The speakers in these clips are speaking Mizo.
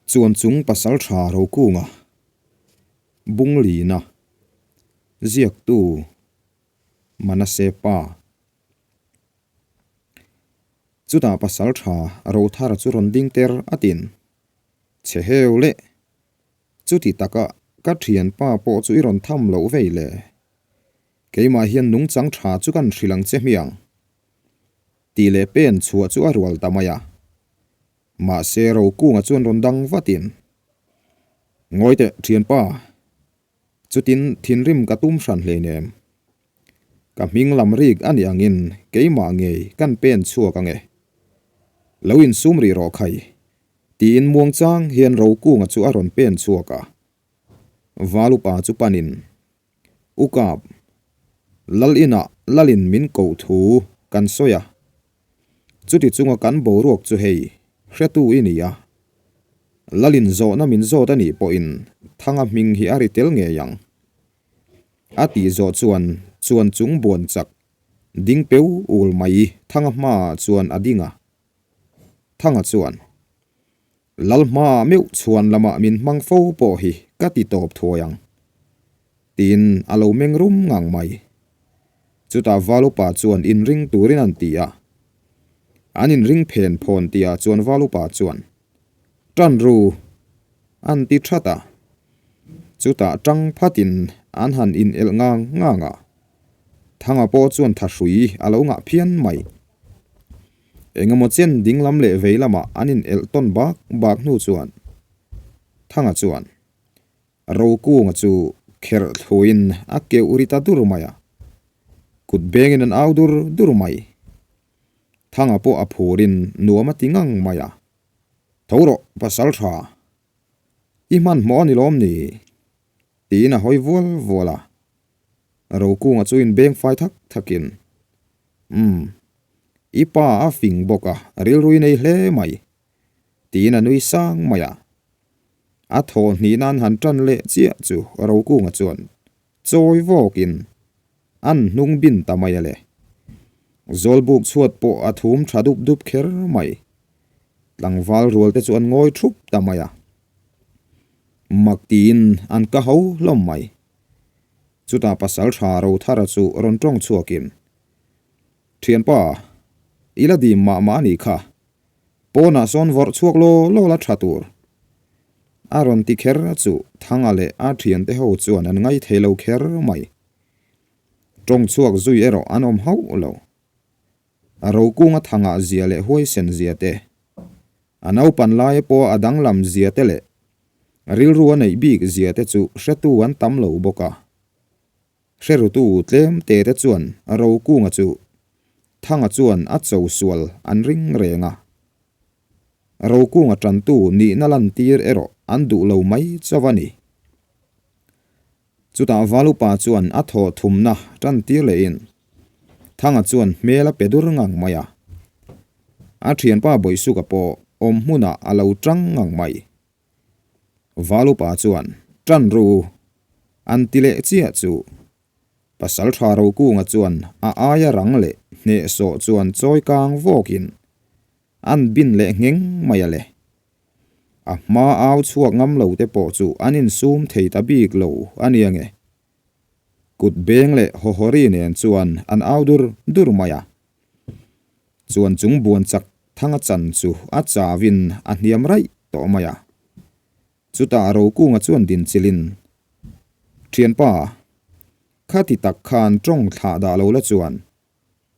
Chuan chung pasaltha Rokunga Bunglina ziaktu Manase pa. Chutah pasaltha Rothara chu rawn ding ter atin che heu leh. Chuti taka ka thianpa pawh chu i rawn tham loh vei le. Keimah hian nungchang tha chu kan hrilh ang che hmiang. Tih leh pen chhuah chu a rual ta mai a. Mahse Rokunga chuan rawn dang vatin, Ngawi teh thianpa, chutin thinrim ka tum hran hleinem. Ka hming lam rik a nih angin keimah ngei kan pen chhuak ang e. Lo insum rih rawh khai, tiin muangchang hian Rokunga chu a rawn pen chhuak a. Valupa chu panin U Kap, Lal inah Lalin min koh thu kan sawi a, chuti chunga kan boruak chu hei hretu i ni a. Lalin zawhna min zawt a nih pawhin Thanga hming hi a ri tel ngei ang. A tih zawh chuan chuan chung buan chak ding peu ul mai Thanga hmaah chuan a ding a. Thanga chuan, Lal hma meuh chhuan lamah min hmang fo pawh hi ka ti tawp thuai ang, tiin a lo meng rum ngang mai. Chutah Valupa chuan inring turin an ti a. An inring phen phawn tihah chuan Valupa chuan, Tan ru! an ti that a. Chutah tang phatin an han inelh ngang ngang a. Thanga pawh chuan thahrui a lo ngah phian mai. Engemaw chen dinglam leh vei lamah an in elh tawn bak bak hnu chuan Thanga chuan Rokunga chu kherh thluin a keuh ri ta dur mai a, kut bengin an au dur dur mai. Thanga pawh a phurin nuam a ti ngang mai a, Tho rawh pasal tha, i hmanhmawh a ni lawm ni? tiin a hawi vual vual a. Rokunga chu inbeng fai thak thakin, Umm, i pa a fing bawk a, rilru i nei hle mai, tiin a nui sang mai a. A thaw hnih nan han tan leh chiah chu Rokunga chuan chawi vawkin an hnung bin ta mai a le. Zawlbuk chhuat pawh a thum tha dup dup kher mai. Tlangval rual te chu an ngawi thup ta mai a. Mak tiin an ka ho hlawm mai. Chutah pasal tha Rothara chu rawn tawng chhuakin, Thianpa, i la dim mah mah a nih kha. Pawnah sawn vawrh chhuak law law la tha tur. A rawn ti kher chu Thanga leh a thiante ho chuan an ngaithei lo kher mai. Tawng chhuak zui erawh an awm hauh lo. A rokunga thangah zia leh huaisen zia te, a naupan laia pawha a danglam zia te leh rilru a neih bik zia te chu hretu an tam lo bawk a. Hrerutu tlem te te chuan rokunga chu Thanga chuan a cho sual an ring reng a. Rokunga tantu nihna lantir erawh an duh lo mai chauh a ni. Chutah Valupa chuan a thaw thumna tan tir lehin Thanga chuan hmel a pe dur ngang mai a. A thianpa Bawihsuka pawh awm hmunah a lo tang ngang mai. Valupa chuan, Tan ru! An ti leh chiah chu. Pasaltha Rokunga chuan a aia rang leh hnehsawh chuan chawi kang vawkin an bin leh ngheng mai a le. A hma au chhuak ngam lo te pawh chu an insum thei ta bik lo a nia nge. Kut beng leh hawhawri nen chuan an au dur dur mai a. Chuan chung buan chak thanga chan chu a chauin a hniam raih tawh mai a. Chutah Rokunga chuan dinchilhin, Thianpa, khati tak khan tawng thlah dah lo la chuan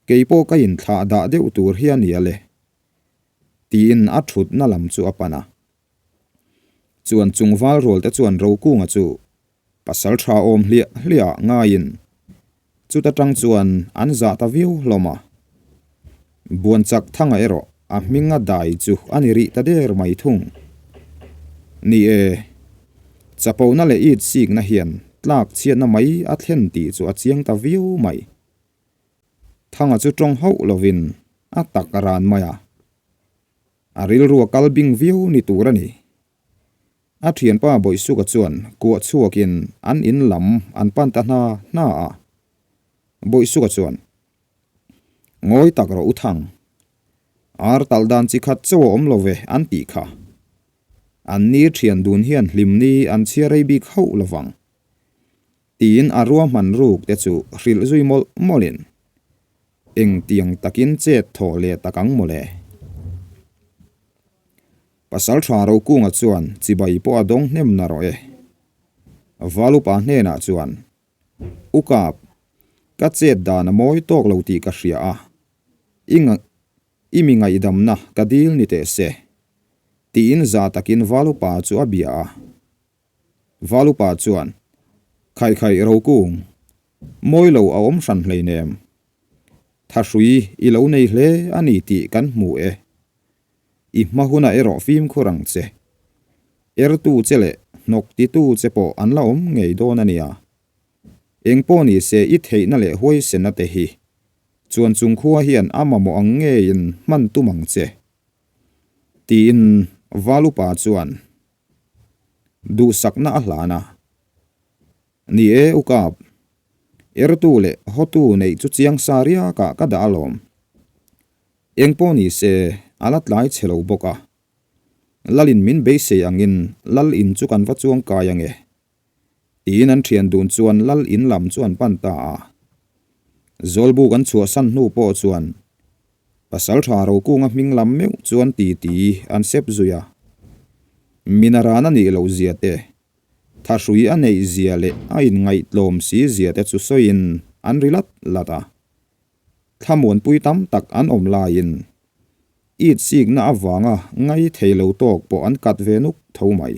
kei pawh ka inthlah dah deuh tur hi a nia le. Tiin a thutna lam chu a pan a. Chuan chung val rual te chuan Rokunga chu pasal tha awm hliah hliah ngaiin chuta tang chuan an zah ta viau hlawm a. Buan chak thanga erawh a hminga dai chu a ni rih ta der mai thung. Ni e, chapona leh it sikna hian tlak chhiatna mai a thlen tih chu a chiang ta viau mai. Thanga chu tawng hauh lovin a tak ran mai a. A rilru a kal bing viau ni tur a ni. A thianpa Bawihsuka chuan kuah chhuakin an in lam an pan ta hna hna a. Bawihsuka chuan, Ngawi tak rawh u Thang. Ar talh dan chi khat chaw a awm lo ve an tih kha. An ni thian dun hian hlimni an chhiar rei bik hauh lovang. Tiin a ruahman ruk te chu hrilh zui mawlh mawlhin, Engtiang takin chet thawh leh tak ang mawle. Pasal tha Rokunga chuan chibai pawh a dawng hnem na rawh e. Valupa hnenah chuan, U Kap, ka chet dan a mawi tawk lo tih ka hria a, i I mi ngaihdamna ka dil ni teh se, tiin za takin Valupa chu a bia a. Valupa chuan, Khai khai Rokung, mawi lo a awm hran hleinem. Thahrui i lo nei hle a ni tih kan hmu e. I hma hunah erawh fimkhur ang che. Ertu che leh hnawk titu che pawh an la awm ngei dawn a nia. Engpawh ni se i theihna leh huaisena te hi chuan chung khua hian a mamawh ang ngeiin hman tum ang che, tiin Valupa chuan duhsakna a hlan a. Ni e u Kap, ertu leh hawtu neih chu chiang sa riakah ka dah alawm. Engpawh ni se a la tlai chhe lo bawk a, Lalin min beisei angin Lal in chu kan va chuang kai ange. Tiin an thian dun chuan lal in lam chu an pan ta a. Zawlbuk an chhuahsan hnu pawh chuan Pasaltha Rokunga hming lam meuh chuan titi an sep zui a. Minaran a nih loh zia te, thahrui a neih zia leh a inngaihtlawm si zia te chu sawiin an ri lat lat a. Thlamuanpui tam tak an awm laiin it sikna avanga ngai thei lo tawk pawh an kat ve nuk tho mai.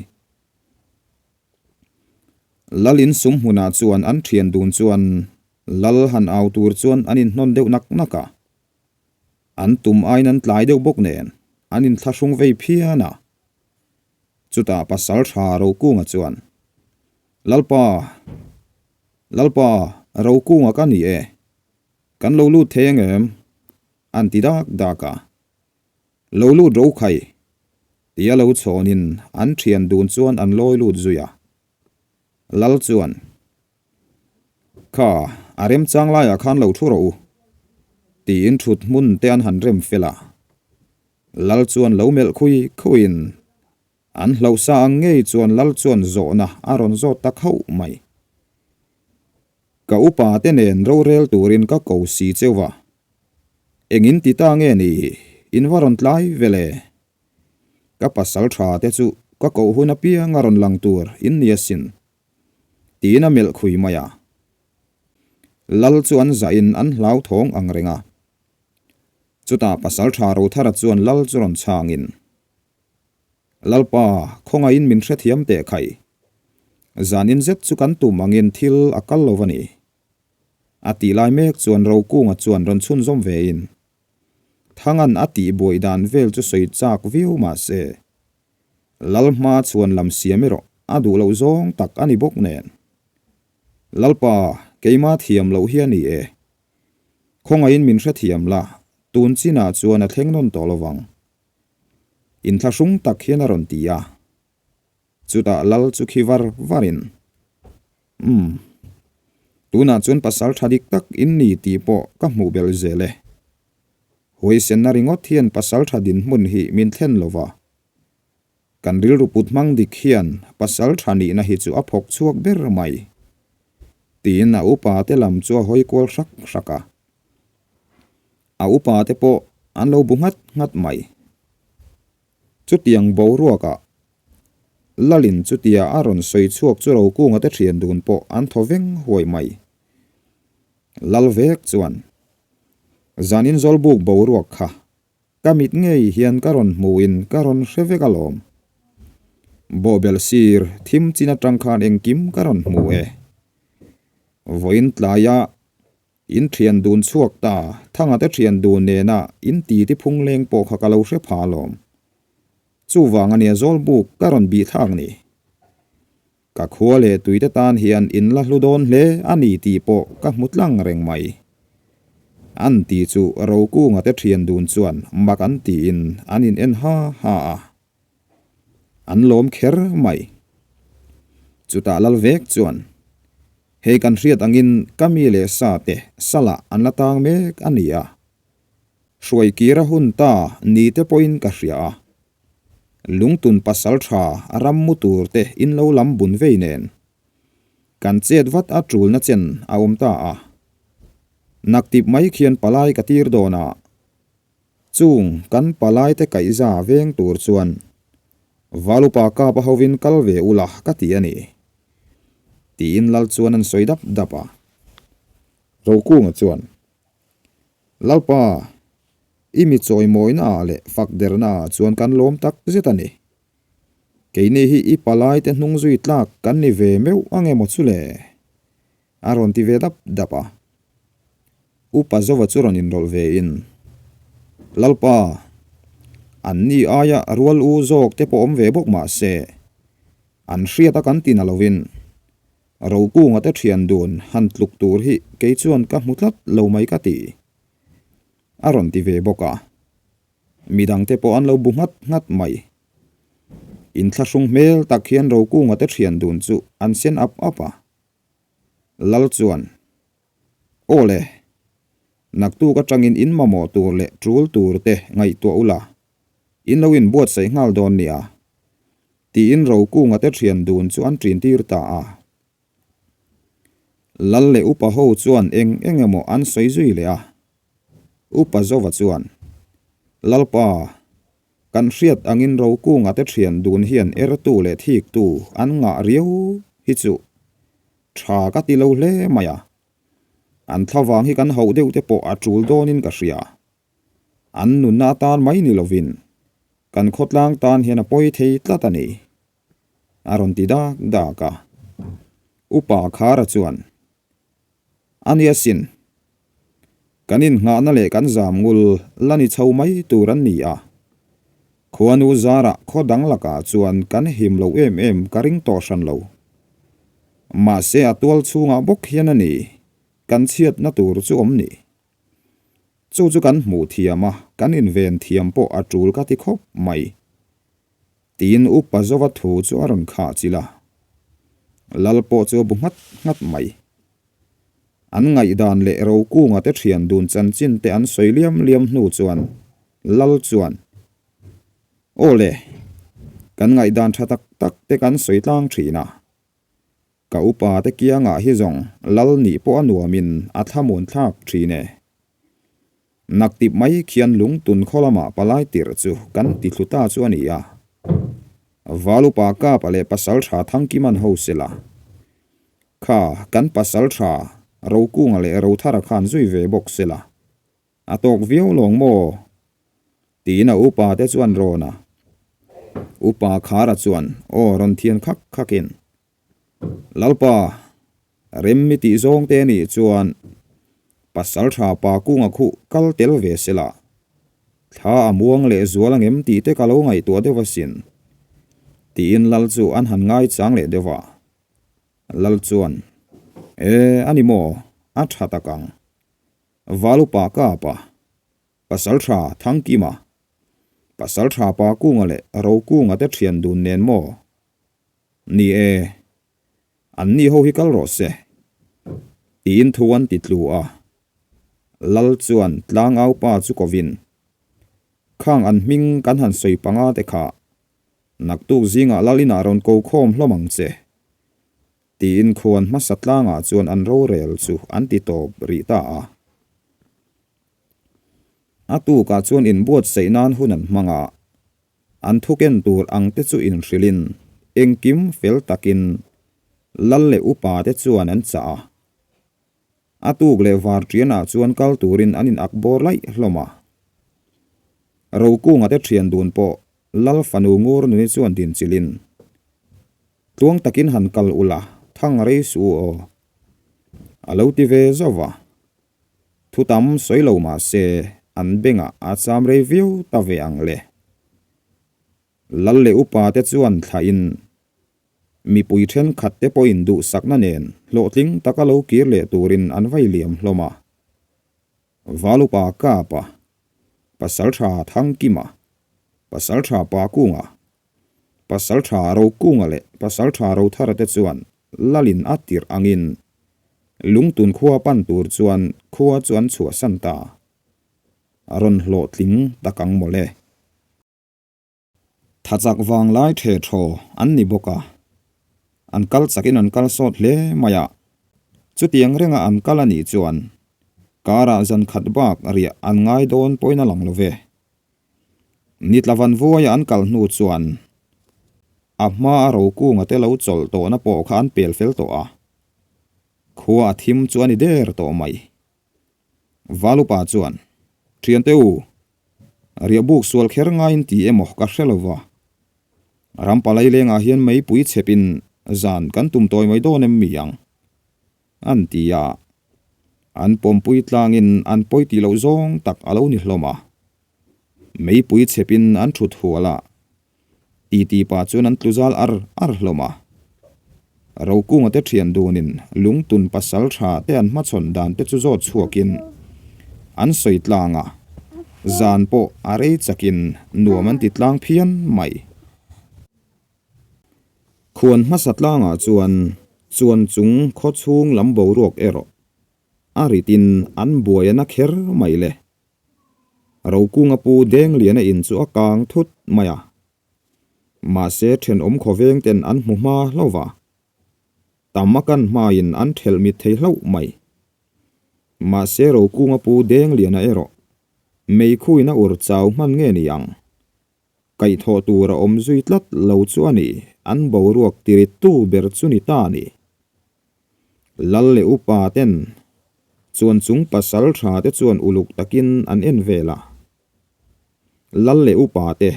Lal in sum hmunah chuan an thian dun chuan Lal han au tur chuan an inhnawn deuh nak nak a. An tum aiin an tlai deuh bawk nen an inthlahrung vei phian a. Chutah pasal tha Rokunga chuan, Lalpa! Lalpa! Rokunga ka ni e. Kan lo lut thei angem? An ti dak dak a. Lo lut Rokhai! Tia lo chhawnin an thian dun chuan an lawi lut zui a. Lal chuan, Kha, a remchang laiah khan lo thu rawh u, tiin thut hmun te an han rem fel a. Lal chuan lo melh khui khuiin an hlauhsa ang ngei chuan Lal chuan zawhna a rawn zawt ta khauh mai. Ka upa te nen rorel turin ka ko si cheu va, Engin ti ta nge ni, in va rawn tlai vel e. Ka pasal tha te chu ka koh hun apiang a rawn lang tur in ni asin, tiin a melh khui mai a. Lal chu an zahin an hlauthawng ang reng a. Chutah pasal tha Rothara chuan lal chu rawn chhangin, Lalpa, khawngaihin min hrethiam teh khai. Zanin zet chu kan tum angin thil a kal lo va ni. A tih lai mek chuan Rokunga chuan rawn chhunzawm vein Thangan a tih buai dan vel chu sawi chak viau mah se, Lalhma chuan lam siam erawh a duh loh zawng tak a ni bawk nen. Lalpa, keimah thiam loh hi a ni e. Khawngaihin min hrethiam la, tun chinah chuan a thleng nawn tawh lovang. Inthlahrung tak hian a rawn ti a. Chutah lal chu khi var varin, Umm, tunah chuan pasal tha dik tak in ni tih pawh ka hmuh belh zel e. Huaisenna ringawt hian pasal tha dinhmun hi min thlen lo va. Kan rilru put hmang dik hian pasal tha nihna hi chu a phawk chhuak ber mai, tiin a upa te lam chu a hawi kual hrak hrak a. A upa te pawh an lo bu nghat nghat mai. Chutiang boruakah Lalin chutia a rawn sawi chhuak chu Rokunga te thian dun pawh an thaw veng huai mai. Lal vek chuan, Zanin Zawlbuk boruak kha ka mit ngei hian ka rawn hmuhin ka rawn hre vek alawm. Bawhbel sir thim chin atang khan engkim ka rawn hmu e. Vawiin tlaia In thian dun chhuak ta, Thanga te thian dun nena in titi phung leng pawh kha ka lo hre pha alawm. Chuvang ania Zawlbuk ka rawn bih thlak ni. Ka khua leh tuite tan hian in la hlu dawn hle a ni tih pawh ka hmu tlang reng mai. An ti chu Rokunga te thian dun chuan mak an tiin an in en ha ha a. An lawm kher mai. Chutah lal vek chuan, Hei kan hriat angin ka mi leh sa te salah an la tang mek a ni a. Hruai kir a hun ta ni te pawhin ka hria a. Lungtun pasaltha ram mu tur te in lo lam bun vei nen. Kan chet vat a tulna chen a awm ta a. Naktip mai khian palai ka tir dawn a. Chung kan palai te kaihza veng tur chuan Valupa kap a hovin kal ve ula ka ti a ni. Tiin lal chuan an sawi dap dap a. Rokunga chuan, Lalpa, i mi chawimawina ah leh fak derna ah chuan kan lawm tak zet a ni. Keini hi i palai te hnung zui tlak kan ni ve meuh ang emaw chu le? A rawn ti ve dap dap a. Upa Zova chu rawn inrawlh ve in, Lalpa, an ni aia rual u zawk te pawh awm ve bawk mah se, an hriat a kan ti na lovin, Rokunga te thian dun han tluk tur hi kei chuan ka hmu tlat lo mai ka ti. A rawn ti ve bawk a. Midangte pawh an lo bu nghat nghat mai. Inthlahrung hmel tak hian Rokunga te thian dun chu an sen ap ap a. Lal chuan, Aw le, naktuk atangin in mamawh tur leh tul tur te ngaihtuah ula, in lo inbuatsaih nghal dawn nia, tiin Rokunga te thian dun chu an ṭin tir ta a. Lal leh upa ho chuan eng eng emaw an sawi zui leh a. Upa Zova chuan, Lalpa, kan hriat angin Rokunga te thian dun hian ertu leh thiktu an ngah riau hi chu tha ka ti lo hle mai a. An thlavang hi kan hauh deuh te pawh a tul dawnin ka hria. An nunna atan mai ni lovin kan khawtlang tan hian a pawi thei tlat a ni. A rawn ti dak dak a. Upa Khara chuan, A nia sin. Kan innghahna leh kan zam ngul la ni chho mai tur an ni a. Khuanu zarah khaw dang lakah chuan kan him lo em em ka ring tawh hran lo. Mahse a tual chhungah bawk hian a ni kan chhiatna tur chu awm ni. Chu chu kan hmuh thiam a, kan inven thiam pawh a tul ka ti khawp mai. Tiin Upa Zova thu chu a rawn khah chilh a, Lal pawh chu a bu nghat nghat mai. An ngaihdan leh Rokunga te thian dun chanchin te an sawi liam liam hnu chuan Lal chuan, Aw le, kan ngaihdan tha tak tak te kan sawi tlang thin a, ka upa te kiangah hi zawng Lal nih pawh a nuamin a thlamuan thlak thin e. Naktip mai khian lungtun khaw lamah palai tirh chu kan ti thlu ta chu a ni a. Valupa Kapa leh Pasaltha Thangkiman ho sela. Kha kan Pasaltha Rokunga leh Rothara khan zui ve bawk sela. A tawk viau lawng maw? Tiin a upa te chuan rawn a. Upa Khara chuan aw rawn thian khak khakin, Lalpa, rem mi tih zawng te nih chuan Pasaltha pa kunga khuh kal tel ve sela, thla a muang leh zual angem tih te ka lo ngaihtuah deuh asin, tiin Lal chu an han ngaichang leh deuh a. Lal chuan, E, a ni maw, a tha tak ang. Valupa kapa, Pasaltha Thangkima, Pasaltha pa kunga leh Rokunga te thian dun nen maw? Ni e, an ni ho hi kal rawh se, tiin thu an ti tlu a. Lal chuan tlangau pa chu kovin, Khang an hming kan han sawi panga te kha, naktuk zingah lal inah rawn ko khawm hlawm ang che, tiin khuan hmasa tlangah chuan an rorel chu an ti tawp rih ta a. A tukah chuan inbuatsaih nan hun an hmang a. An thuken tur ang te chu inhrilhin engkim fel takin lal leh upa te chuan an chah a. A tuk leh varṭianah chuan kal turin an in ak bawr laih hlawm a. Rokunga te ṭhian dun pawh lal fanu ngur nuni chuan dinchilhin, Tluang takin han kal ula, thang rei suh u aw, a lo ti ve zauh va. Thu tam sawi lo mah se an bengah a cham rei viau ta ve ang le. Lal leh upa te chuan thlahin mipui thenkhat te pawhin duhsakna nen hlawhtling taka lo kir leh turin an vai liam hlawm a. Val upa Kapa, Pasaltha Thangkima, Pasaltha Pakunga, Pasaltha Rokunga leh Pasaltha Rothara te chuan Lalin a tirh angin Lungtun khua pan tur chuan khua chu an chhuahsan ta. A rawn hlawhtling tak ang mawle. Thachak vanglai the thaw an ni bawk a, an kal chakin an kal sawt hle mai a, chutiang renga an kal a nih chuan karah zan khat bak riah an ngai dawn pawhin a lang lo ve. Nitla van vuaia an kal hnu chuan a hma a rokunga te lo chawlh tawhna pawh kha an pel fel tawh a, khua a thim chu a ni der tawh mai. Valupa chuan, Thiante u, riahbuk sual kher ngaiin ti emaw ka hre lo va. Rampalai lengah hian meipui chhepin zan kan tum tawi mai dawn em mi ang? An ti a. An pawmpui tlangin an pawi tih loh zawng tak a lo ni hlawm a. Meipui chhepin an thut hual a. Titi pa chuan an tlu zal ar ar hlawm a. Rokunga te thian dunin lungtun pasal tha te an hmachhawn dan te chu zawt chhuakin an sawi tlang a, zan pawh a rei chakin nuam an ti tlang phian mai. Khuan hmasa tlangah chuan chuan chung khaw chhung lam boruak erawh a ritin an buai a na kher mai le. Rokunga pu Dengliana in chu a kang thut mai a. Mahse thenawm khawveng ten an hmu hma hlauh va. Tam a kan hmain an thelh mit thei hlauh mai. Mahse Rokunga pu Dengliana erawh meikhuin a ur chau hman nge ni ang. Kaihthawh tur a awm zui tlat lo chu a ni, an boruak tirittu ber chu ni ta a ni. Lal leh upa ten chuan chung pasal tha te chuan uluk takin an en vel a. Lal leh upa te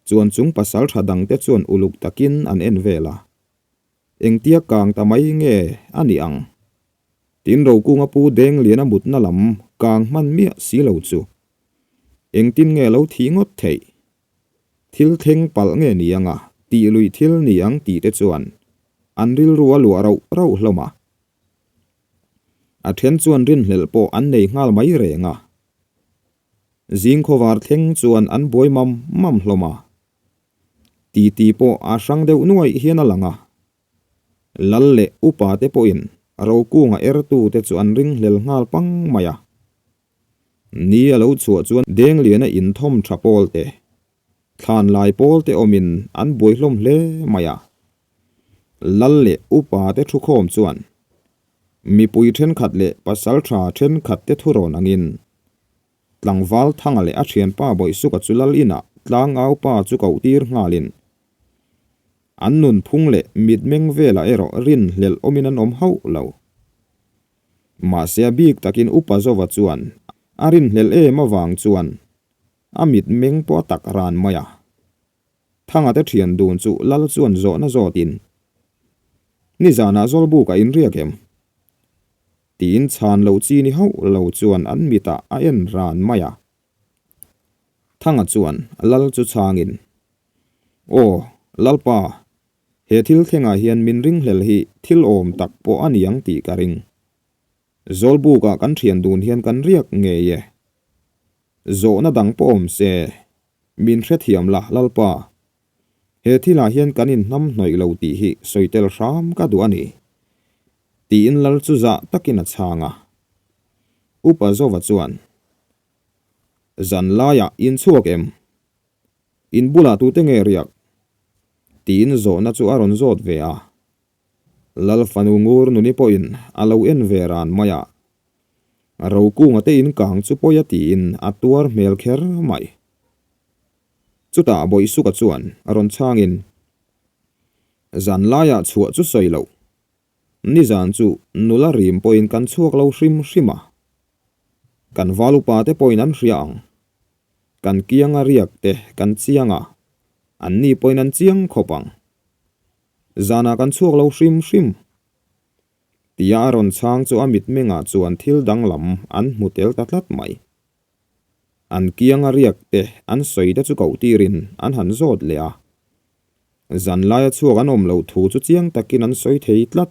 chuan chung pasal tha dang te chuan uluk takin an en vel a. Engtia kang ta mai nge a nih ang? Tin Rokunga pu Dengliana mutna lam kang hman miah si lo chu engtin nge lo thih ngawt theih? Thil thleng palh nge ni anga tih luih thil ni ang tih te chuan an rilru a luah rauh rauh hlawm a. A then chuan rinhlelh pawh an nei nghal mai reng a. Zing khawvar thleng chuan an buai mam mam hlawm a. Titi pawh a hrang deuh nuaih hian a lang a. Lal leh upa te pawhin Rokunga ertu te chu an ringhlel nghal pang mai a. Ni a lo chhuah chuan Dengliana inthawm tha pawl te, thlan lai pawl te awmin an buai hlawm hle mai a. Lal leh upa te thukhawm chuan mipui thenkhat leh pasaltha thenkhat te thurawn angin Tlangval Thanga leh a thianpa Bawihsuka chu lal inah tlangau pa chu koh tir nghalin an nun phung leh mitmeng velah erawh rinhlelh awmin an awm hauh lo. Mahse a bik takin Upa Zova chuan a rinhlelh em avang chuan a mitmeng pawh a tak ran mai a. Thanga te thian dun chu lal chuan zawhna zawtin, Nizanah Zawlbuk a inriak em? Tiin chhan loh chi ni hauh lo chuan an mitah a en ran mai a. Thanga chuan lal chu chhangin, Aw, Lalpa, he thil thlengah hian min ringhlel hi thil awm tak pawh a ni ang tih ka ring. Zawlbukah kan thian dun hian kan riak ngei e. Zawhna dang pawh awm se, min hrethiam la, Lalpa. He thilah hian kan inhnam hnawih lo tih hi sawi tel hram ka duh a ni, tiin lal chu zah takin a chhang a. Upa Zova chuan, Zan laiah in chhuak em? In bulah tute nge riak? Tiin zawhna chu a rawn zawt ve a. Lal fanu ngur nuni pawhin a lo en ve ran mai a. Rokunga te in kang chu pawi a tiin a tuar hmel kher mai. Chutah Bawihsuka chuan a rawn chhangin, Zan laiah chhuah chu sawi loh. Nizan chu nula rim pawhin kan chhuak lo hrim hrim a. Kan val upa te pawhin an hria ang. Kan kianga riak te kan chiang a, anni pawhin an chiang khawp ang. Zanah kan chhuak lo hrim hrim. Tia a rawn chhang chu a mitmengah chuan thil danglam an hmu tel ta tlat mai. An kianga riak te an sawi te chu koh tirin an han zawt leh a. Zan laia chhuak an awm loh thu chu chiang takin an sawi thei tlat.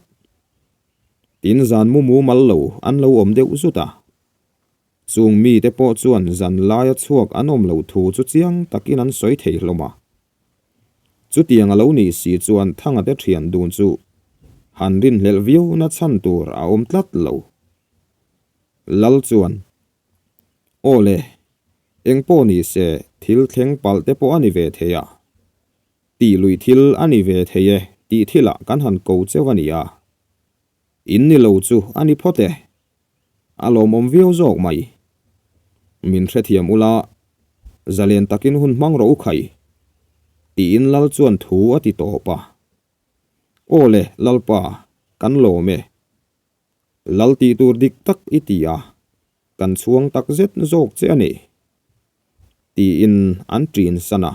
Tin zan mu mumal lo an lo awm deuh zut a. Chung mite pawh chuan zan laia chhuak an awm loh thu chu chiang takin an sawi thei hlawm a. Chutiang a lo nih si chuan Thanga te thian dun chu han rinhlelh viau na chhan tur a awm tlat lo. Lal chuan Aw le, eng pawh ni se thil thleng palh te pawh a ni ve thei a. Tih lui thil a ni ve thei e tih thilah kan han ko cheu a ni a. In ni lo chu a ni phawt e. A lawmawm viau zawk mai. Min hrethiam ula, zalen takin hun hmang rawh u khai. Tiin Lal chuan thu a ti tawp a. Aw le, Lalpa, kan lawm e. Lal tih tur dik tak i ti a, kan chhuang tak zet zawk che a ni. Tiin an ṭin san a.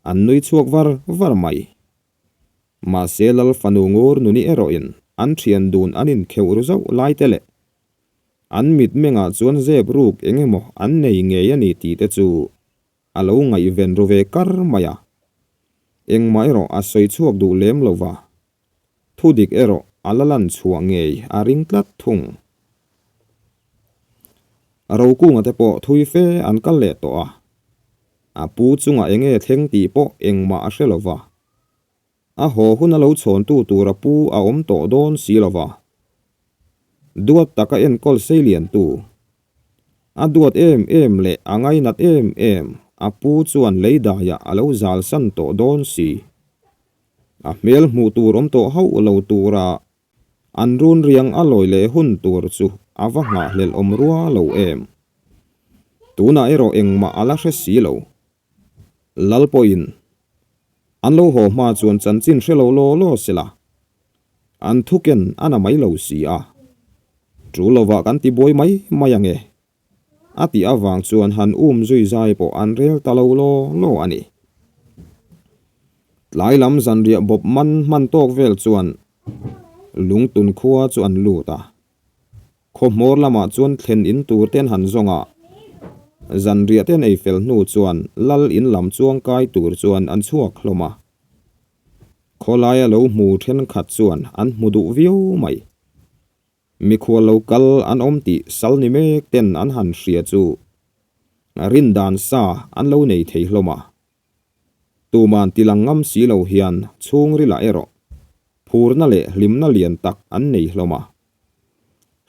An nui chhuak var var mai. Mahse Lal fanu ngur nuni erawhin an thian dun an inkheuh ru zauh lai te leh an mitmengah chuan zep ruk eng emaw an nei ngei a ni tih te chu a lo ngaihven ru ve kar mai a. Engmah erawh a sawi chhuak duh lem lo va, thu dik erawh a la lan chhuah ngei a ring tlat thung. Rokunga te pawh thui fe an kal leh tawh a, a pu chungah eng nge thleng tih pawh engmah a hre lo va. A haw hun a lo chhawntu tur a pu a awm tawh dawn si lo va. Duat taka enkawl seiliantu, a duat em em leh a ngainat em em a pu chuan leidaiah a lo zalsan tawh dawn si. A hmel hmuh tur awm tawh hauh lo tura an run riang a lawi leh hun tur chu a va nghahhlelh awm rua lo em. Tunah erawh engmah a la hre si lo. Lal pawhin an lo haw hma chuan chanchin hre lo law law sela, an thuken a na mai lo si a, tul lovah kan ti buai mai mai ange. A tih avang chuan han um zui zai pawh an rel ta lo law law a ni. Tlai lam zanriah bawp man hman tawk vel chuan Lungtun khua chu an lut a. Khaw hmawr lamah chuan thlen in tur te an han zawng a. Zanriah te an ei fel hnu chuan lal in lam chuang kai tur chuan an chhuak hlawm a. Khawlaia lo hmu thenkhat chuan an hmu duh viau mai. Mikhual lo kal an awm tih sal ni mek ten an han hria chu rin dan sa an lo nei thei hlawm a. Tuman tilang ngam si lo hian chhungrilah erawh phurna leh hlimna lian tak an nei hlawm a.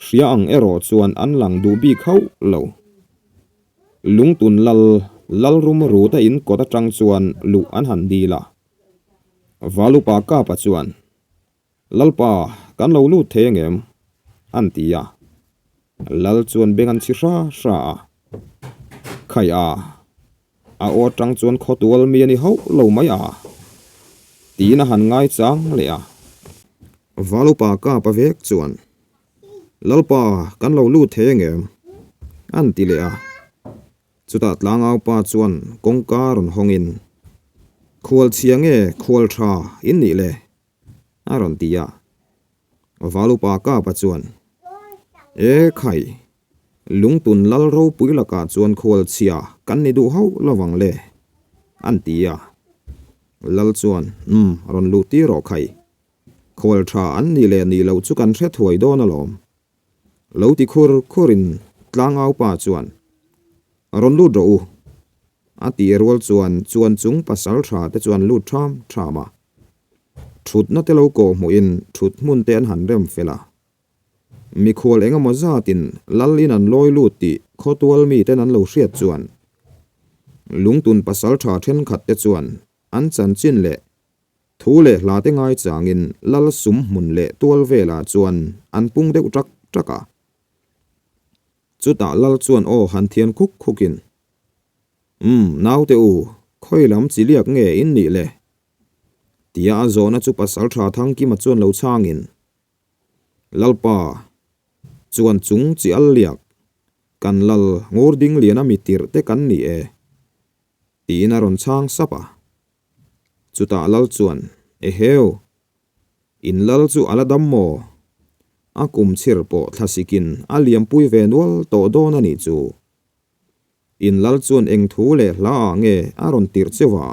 Hria ang erawh chuan an lang duh bik hauh lo. Lungtun lal Lalrum Ruta in kawt atang chuan luh an han dil a. Valupa Kapa chuan Lalpa, kan lo lut thei angem? an ti a. Lal chuan beng an chhi hra hra a. Khai a, a aw atang chuan khawtual mi a ni hauh lo mai a, tiin a han ngai chang leh a. Valupa kap a vek chuan, Lalpa, kan lo lut thei angem? an ti leh a. Chutah tlangaupa chuan kawngka rawn hawngin, Khual chhia nge khual tha in nih le? A rawn ti a. Valupa Kapa chuan, E khai, Lungtun lal ropui lakah chuan khualchhia kan ni duh hauh lovang le, an ti a. Lal chuan, Umm, rawn luh tir rawh khai. Khual tha an nih leh nih loh chu kan hre thuai dawn alawm. Lo ti khur khurin tlangaupa chuan, Rawn lut rawh u, a ti rual chuan chuan chung pasal tha te chuan lut tham tham a. Thutna te lo kawh hmuhin thut hmun te an han rem fel a. Mikhual eng emaw zatin lal in an lawi lut tih khawtual miten an lo hriat chuan Lungtun pasal tha thenkhat te chuan an chanchin leh thu leh hla te ngaichangin lal sum hmun leh tual velah chuan an pung deuh tak tak a. Chutah lal chuan aw han thian khuk khukin, Umm, naute u, khawi lam chi liak nge in nih le? Tia a zawhna chu Pasalṭha Thangkima chuan lo chhangin, Lalpa, chuan chung chi al liak, kan lal ngur ding lian a mi tirh te kan ni e, tiin a rawn chhang sap a. Chutah lal chuan, Eheu, In lal chu a la dam maw? A kum chhir pawh thlasikin a liampui ve nual tawh dawn a nih chu. In lal chuan eng thu leh hla ah nge a rawn tirh cheu a?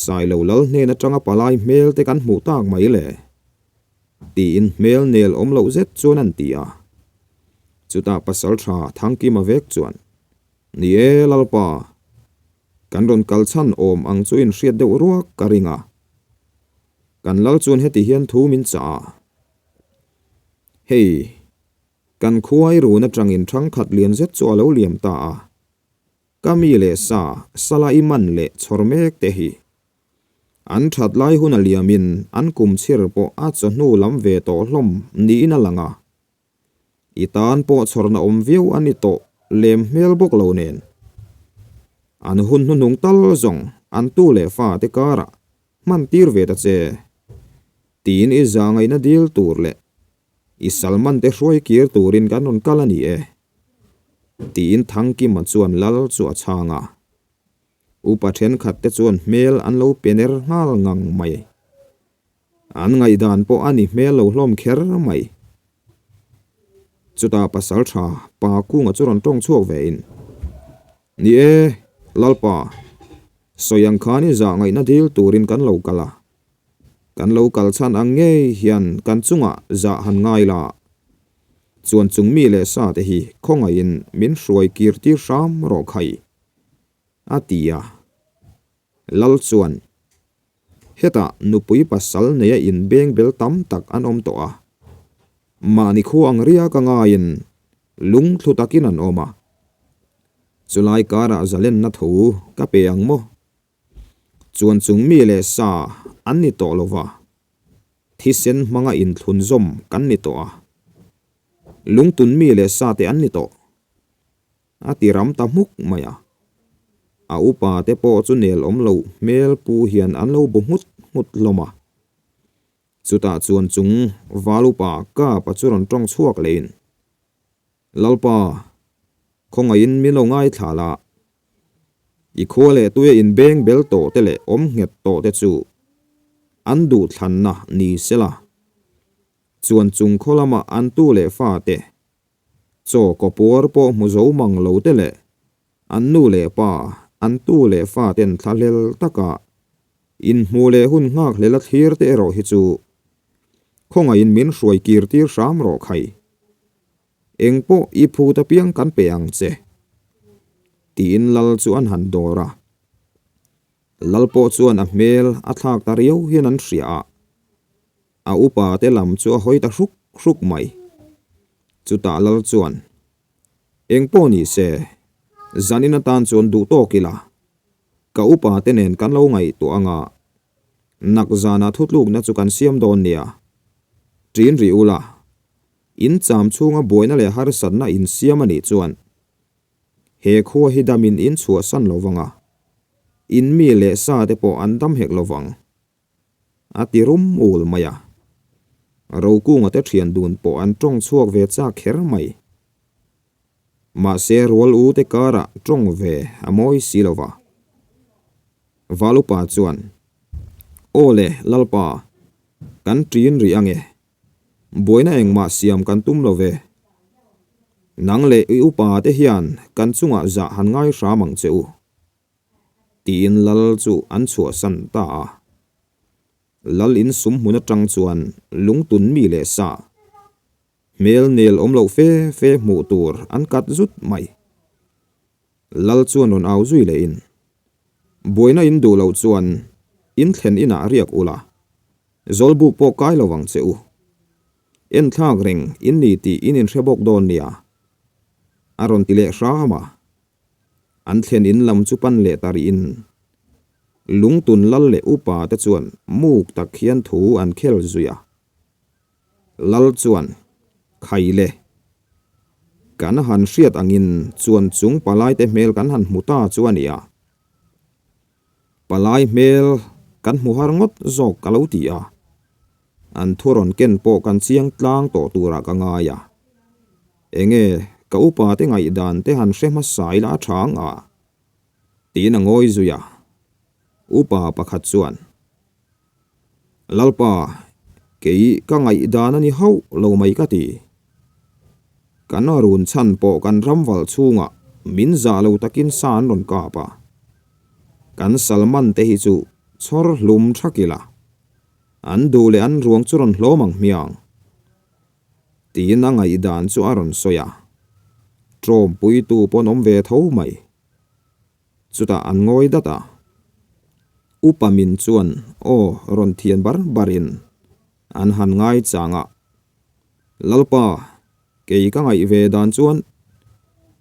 Sailo lal hnen atanga palai hmel te kan hmuh tak mai le? Tiin hmel nel awm loh zet chuan an ti a. Chutah pasaltha Thangkima vek chuan, Ni e Lalpa, kan rawn kal chhan awm ang chu in hriat deuh ruak ka ring a. Kan lal chuan heti hian thu min chah a, Hei, kan khuai run atangin thangkhat lian zet chu a lo liam ta a, ka mi leh sa, sala i man leh chhawr mek te hi. An that lai hun a liamin an kum chhir pawh a chawhnu lam ve tawh hlawm niin a lang a. I tan pawh chhawrna awm viau a ni tawh lem hmel bawk lo nen. An hun hnuhnung tal zawng an tu leh fa te karah hman tir ve ta che. Tiin i zahngaihna dil tur leh i Salman te hruai kir turin kan rawn kal a ni e. Tiin Thangkima chuan lal chu a chhang a. Upa thenkhat te chuan hmel an lo pe ner nghal ngang mai. An ngaihdan pawh a ni hmel lo hlawm kher mai. Chutah pasal tha pa kunga chu rawn tawng chhuak ve in, Ni e, Lalpa, sawi ang khan i zah ngaihna dil turin kan lo kal a. Kan lo kal chhan ang ngei hian kan chungah zah han ngai la. Chuan chung mi leh sa te hi khawngaihin min hruai kir tir hram rawh khai, a ti a. Lal chuan, Hetah nupui pasal neia inbeng bel tam tak an awm tawh a. Mahni khu ang riak a ngaiin lung thlu takin an awm a. Chulai karah zalenna tho ka pe ang maw? Chuan chung mi leh sa an ni tawh lo va, thisen hmanga inthlunzawm kan ni tawh a. Lungtun mi leh sa te an ni tawh. A ti ram ta hmuk mai a. A upa te pawh chu nel awm loh hmel pu hian an lo bu nghut nghut hlawm a. Chutah chuan chung val upa Kapa chu rawn tawng chhuak lehin, Lalpa, khawngaihin min lo ngaithla la. I khua leh tuia inbeng bel tawh te leh awm nghet tawh te chu an duhthlanna ni sela. Chuan chung khaw lama an tu leh fa te Chaw kawpuar pawh hmu zo mang lo te leh an nu leh pa, an tu leh fa ten thlahlel taka inhmuh leh hun nghakhlel a thlir te erawh hi chu khawngaihin min hruai kir tir hram rawh khai. Eng pawh i phut apiang kan pe ang che. Tiin lal chu an han dawr a. Lal pawh chuan a hmel a thlak ta riau hian an hria a. A upa te lam chu a hawi ta hruk hruk mai. Chutah lal chuan, Eng pawh ni se, zanin atan chuan duh tawk ila, ka upa te nen kan lo ngaihtuah anga, nak zanah thutlukna chu kan siam dawn nia. Ṭin rih ula, in cham chhunga buaina leh harsatna in siam a nih chuan he khua hi damin in chhuahsan lo vang a, in mi leh sa te pawh an dam hek lo vang. A ti rum ul mai a. Rokunga te thian dun pawh an tawng chhuak ve chak kher mai. Mahse rual u te karah tawng ve a mawi si lo va. Valupa chuan, Aw le, Lalpa, kan ṭin rih ange. Buaina engmah siam kan tum lo ve. Nang leh i upa te hian kan chungah zah han ngai hram ang che u. Tiin lal chu an chhuahsan ta a. Lal in sum hmun atang chuan lungtun mi leh sa, hmel nel awm loh fe fe hmuh tur an kat zut mai. Lal chuan rawn au zui leh in, Buaina in duh loh chuan in thlen inah riak ula, zawlbuk pawh kai lo vang che u. Enthlak reng in ni tih in inhre bawk dawn nia, a rawn ti leh hram a. An thlen in lam chu pan leh ta rih in Lungtun lal leh upa te chuan muk tak hian thu an khel zui a. Lal chuan, Khai le, kan han hriat angin chuan chung palai te hmel kan han hmu ta chu a ni a. Palai hmel kan hmu har ngawt zawk ka lo ti a. An thu rawn ken pawh kan chiang tlang tawh turah ka ngai a. Enge ka upa te ngaihdan te han hre hmasa ila a tha ang a? Tiin a ngawi zui a. Upa pakhat chuan, Lalpa, kei ka ngaihdan a ni hauh lo mai ka ti. Kan run chhan pawh kan ramval chhungah min zah lo takin sa an rawn kap a. Kan Salman te hi chu chhawr hlum thak ila. An duh leh an ruang chu rawn hlawm ang hmiang. Tiin a ngaihdan chu a rawn sawi a. Tawmpuitu pawn awm ve tho mai. Chutah an ngawi dat a. Upa min chuan aw rawn thian bar barin an han ngai chang a. Lalpa, kei ka ngaih ve dan chuan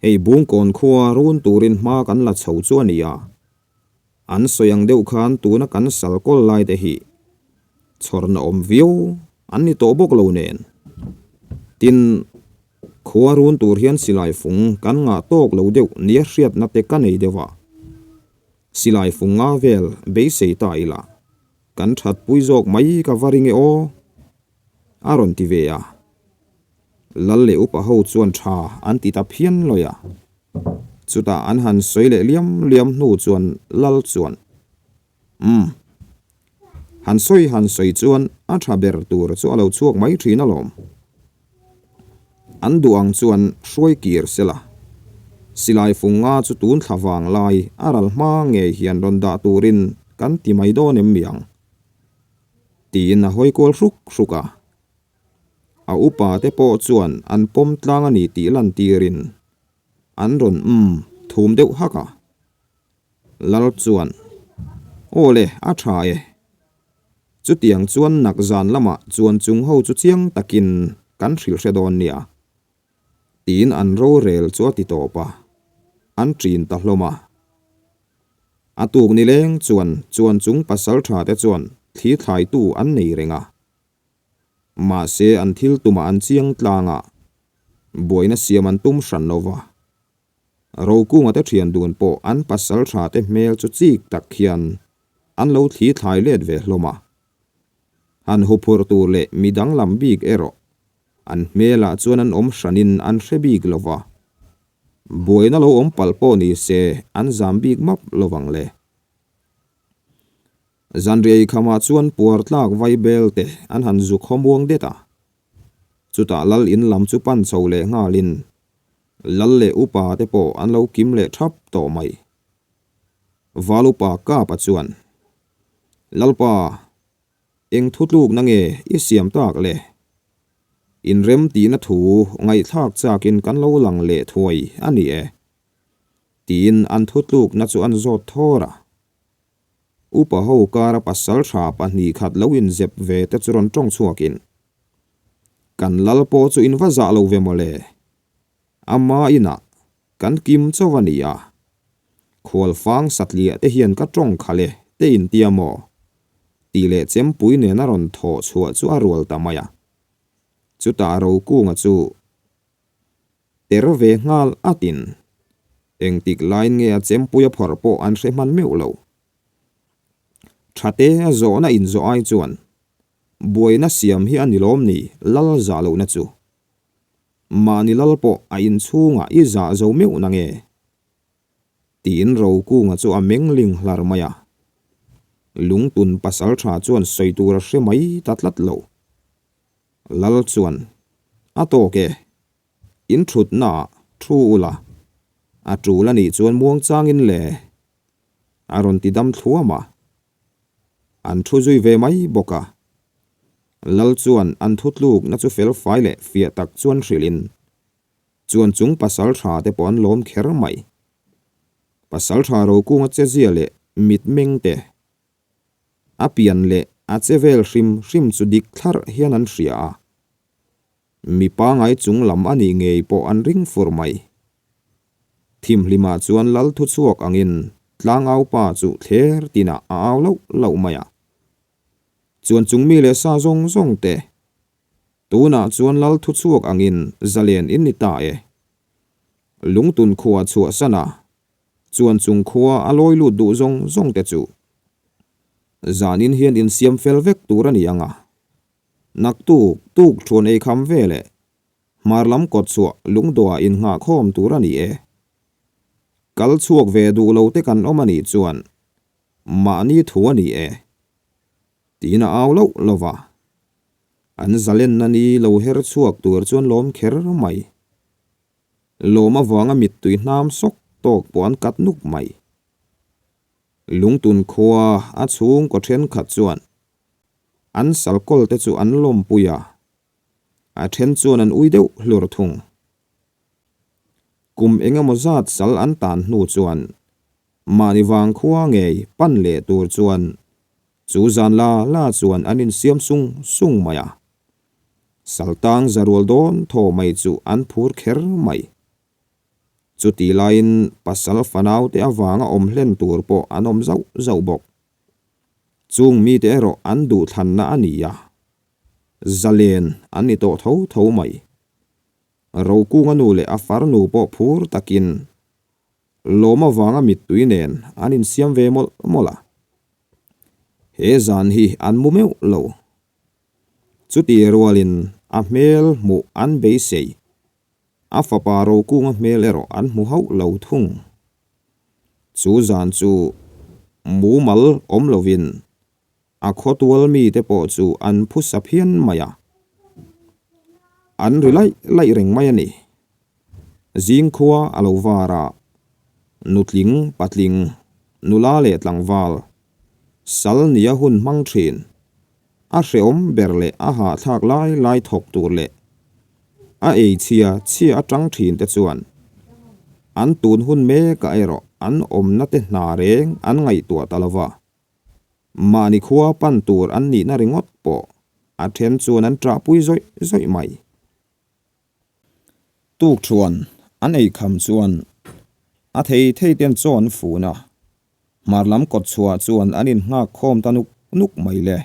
hei Bungkawn khua run turin hma kan la chho chu a ni a. An sawi ang deuh khan tuna kan sal kawl lai te hi chhawrna awm viau an ni tawh bawk lo nen. Tin, khua run tur hian silai fung kan ngah tawk lo deuh nia hriatna te ka nei deuh a. Silai fung nga vel beisei ta ila kan thatpui zawk mai ka va ring e aw, a rawn ti ve a. Lal leh upa ho chuan tha an ti ta phian lawi a. Chutah an han sawi leh liam liam hnu chuan Lal chuan, Umm. Han sawi han sawi chuan a tha ber tur chu a lo chhuak mai thin alawm. An duh ang chuan hruai kir sela. Silai fung nga chu tun thla vang lai a ral hma ngei hian rawn dah turin kan ti mai dawn em mi ang? Tiin a hawi kual hruk hruk a. A upa te pawh chuan an pawm tlang a ni tih lantirin an rawn umm thum deuh hak a. Lal chuan, Aw le, a tha e. Chutiang chuan nak zan lamah chuan chung ho chu chiang takin kan hrilh hre dawn nia. Tiin an rorel chu a ti tawp a, an ṭin ta hlawm a. A tuk nileng chuan chuan chung pasal tha te chuan thli thlaitu an nei reng a. Mahse an thil tumah an chiang tlang a, buaina siam an tum hran lo va. Rokunga te thian dun pawh an pasal tha te hmel chu chik tak hian an lo thli thlai let ve hlawm a. Han huphurh tur leh mi danglam bik erawh an hmelah chuan an awm hranin an hre bik lo va. Buaina lo awm palh pawh ni se an zam bik map lo vang le. Zanriai khamah chuan puar tlak vai bel te an han zuk haw muang det a. Chutah lal in lam chu pan chho leh nghalin lal leh upa te pawh an lo kim leh thap tawh mai. Val upa Kapa chuan, Lalpa, eng thutlukna nge i siam tak le? Inrem tihna thu ngaihthlak chakin kan lo lang leh thuai a ni e, tiin an thutlukna chu an zawt thawr a. Upa ho kara pasal tha pahnih khat lo inzep ve te chu rawn tawng chhuakin, Kan lal pawh chu in va zah lo ve mawle. Ama inah kan kim chauh a ni a. Khualfang satliah te hian ka tawng khalh e te intia maw? Tih leh chempui nen a rawn thawh chhuah chu a rual ta mai a. Chutah Rokunga chu Ter ve nghal atin. Engtik laiin nge a chempui a phawrh pawh an hre hman meuh lo. Thate a zawhna inzawh ai chuan buaina siam hi a ni lawm ni lal zah lohna chu. Mahni lal pawh a inchhungah i zah zo meuh na nge? Tiin Rokunga chu a meng ling hlar mai a. Lungtun pasal tha chuan sawi tur a hre mai ta tlat lo. Lal chuan, A tawk e, in thutnaah thu ula, a tul a nih chuan muangchangin le, a rawn ti dam thluam a. An thu zui ve mai bawk a. Lal chuan an thutlukna chu felfai leh fiah tak chuan hrilhin, chuan chung pasal tha te pawh an lawm kher mai. Pasal tha Rokunga chezia leh mitmeng te A pian leh a che vel hrim hrim chu dik thlarh hian an hria a. Mi pangai chung lam a nih ngei pawh an ring fur mai. Thimhlimah chuan lal thu chhuak angin tlangau pa chu thler tinah a au loh loh mai a. Chuan chung mi leh sa zawng zawng te, tunah chuan lal thu chhuak angin zalen in ni ta e. Lungtun khua chhuahsan a, Chuan chung khua a lawi lut duh zawng zawng te chu zanin hian insiam fel vek tur a ni ang a, naktuk tuk thuan ei kham ve leh hmar lam kawt chhuah lungdawhah innghahkhawm tur a ni e. Kal chhuak ve duh lo te kan awm a nih chuan mahni thu a ni e tiin a au loh lo va, an zalenna ni lo her chhuak tur chuan lawm kher mai. Lawm avanga mittui hnam sawk tawk pawh an kat nuk mai. Lungtun khua a chhungkaw thenkhat chuan an salkawl te chu an lawmpui a, a then chuan an ui deuh hlur thung. Kum engemaw zat sal an tan hnu chuan mahni vang khua ngei pan leh tur chuan chu zan la la chuan an insiam sung sung mai a. Saltang za rual dawn thaw mai chu an phur kher mai. Chutih laiin pasal fanaute avanga awm hlen tur pawh an awm zauh zauh bawk. Chung mite erawh an duhthlanna a ni a, zalen an ni tawh tho tho mai. Rokunga nu leh a farnu pawh phur takin lawm avanga mittui nen an insiam ve mawlh mawlh a. He zan hi an mu meuh lo. Chutih rualin a hmel hmuh an beisei. A fapa Rokunga hmel erawh an hmu hauh lo thung. Chu zan chu mumal awm lovin a khawtual mite pawh chu an phu sa phian mai a, an ri laih laih reng mai a ni. Zingkhua a lo var a, nutling, patling, nula leh tlangval, sal nia hun hmang thin. A hrehawm ber leh a hahthlak lai lai thawk tur leh a ei chhia chhia atang thin te chuan an tun hun mekah erawh an awmna te hna reng an ngaihtuah ta lova. Mahni khua pan tur an nihna ringawt pawh a then chuan an ṭahpui zawih zawih mai. Tukṭhuan an ei kham chuan a thei thei ten chaw an fun a, hmar lam kawt chhuah chuan an innghak khawm ta nuk nuk mai le.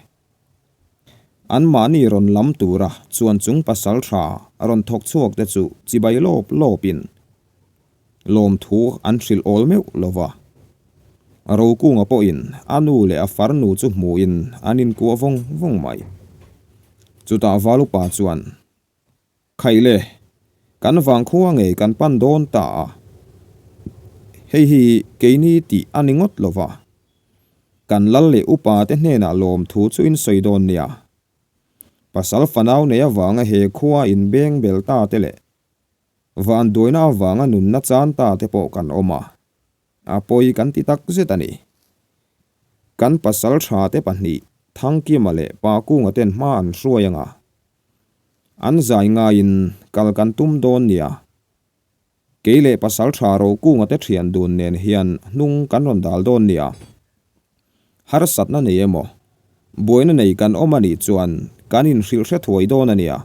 Anmahni rawn lam tura chuan chung pasal tha rawn thawk chhuak te chu chibai lawp lawpin lawmthu an hrilh awl meuh lo va. Rokunga pawhin a nu leh a farnu chu hmuhin an inkuah vawng vawng mai. Chutah Valupa chuan. Khaih le, kan vangkhua ngei kan pan dawn ta a, hei hi keini tih a ni ngawt lo va, kan lal leh upa te hnenah lawmthu chu in sawi dawn nia. Pasal fanau nei avanga he khua in beng bel ta te leh vanduaina avanga nunna chan ta te pawh kan awm a, A pawi kan ti tak zet a ni. Kan pasal tha te pahnih, Thangkima leh Pakunga ten hma an hruai anga an zai ngaiin kal kan tum dawn nia. Kei leh pasal tha Rokunga te thian dun nen hian hnung kan rawn dal dawn nia. Harsatna nei emaw, buaina nei kan awm a nih chuan kan inhrilh hre thuai dawn a nia.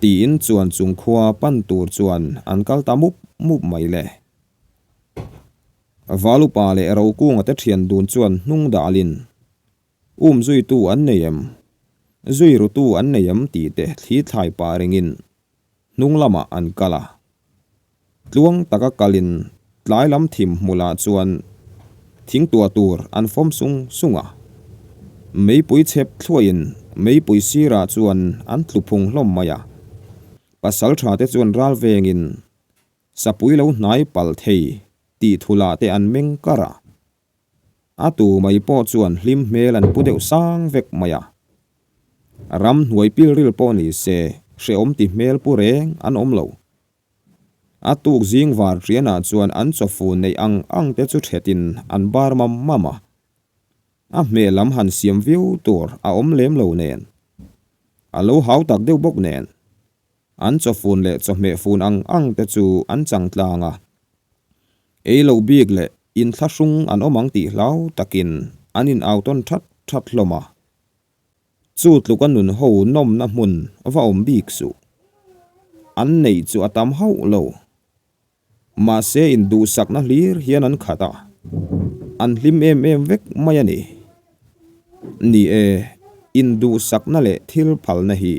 Tiin chuan chung khua pan tur chuan an kal ta mup mup mai le. Valupa leh Rokunga te thian dun chuan hnung dalin, Um zuitu an nei em? Zui rutu an nei em tih te thli thlai pah ringin hnung lamah an kal a. Tluang taka kalin tlai lam thim hmulah chuan thing tuah tur an fawm sung sung a. Meipui chhep thluahin meipui sirah chuan an tlu phung hlawm mai a. Pasal tha te chuan ral vengin sapui lo hnai pal thei tih thulah te an meng kar a. A tu mai pawh chuan hlim hmel an pu deuh sang vek mai a. Ram hnuai pilril pawh ni se hrehawm ti hmel pu reng an awm lo. A tuk zing var ṭianah chuan an chawfu neih ang ang te chu ṭhetin an bar mam mam a. A hmeh lam han siam viau tur a awm lem lo nen. A lo hau tak deuh bawk nen. An chawfun leh chawhmeh fun ang ang te chu an chang tlang a. Ei loh bik leh inthlahrung an awm ang tih hlau takin an in au tawn that that hlawm a. Chu tluka nun ho nawmna hmun va awm bik suh. An neih chu a tam hauh lo. Mahse induhsakna hlir hian an khat a, an hlim em em vek mai a ni. Ni e, induhsakna leh thil phalna hi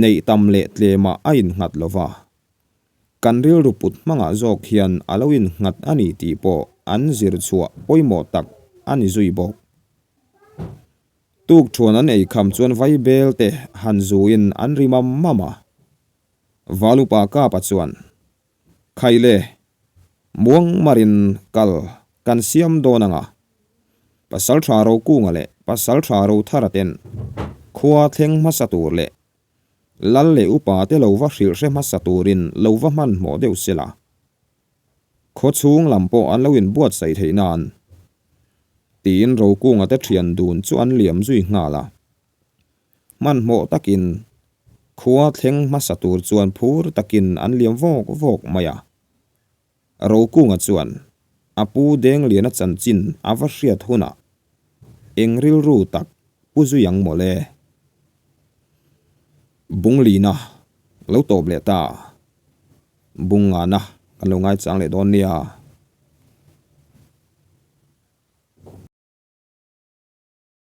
Neih tam leh tlemah a innghat lo va, kan rilru put hmangah zawk hian a lo innghat a ni tih pawh an zir chhuah pawimawh tak a ni zui bawk. Tukṭhuan an eikham chuan vaibel te han zuin an ri mam mam a. Valupa Kapa chuan, Khaile, muang marin kal kan siam dawn anga, Pasalṭha Rokunga leh Pasalṭha Rothara ten khua thleng hmasa tur leh Lal leh upa te lo va hrilh hre hmasa turin lo va hmanhmawh deuh se la, khaw chhung lam pawh an lo inbuatsaih theih nan tiin Rokunga te ṭhian dun chu an liam zui nghal a. Hmanhmawh takin khua thleng hmasa tur chuan phur takin an liam vawk vawk mai a. Rokunga chuan a pu Dengliana chanchin a va hriat hunah eng rilru tak pu zui ang mawle. Bunglina lo tawp leh ta. Bung ngana kan lo ngaichang leh dawn nia.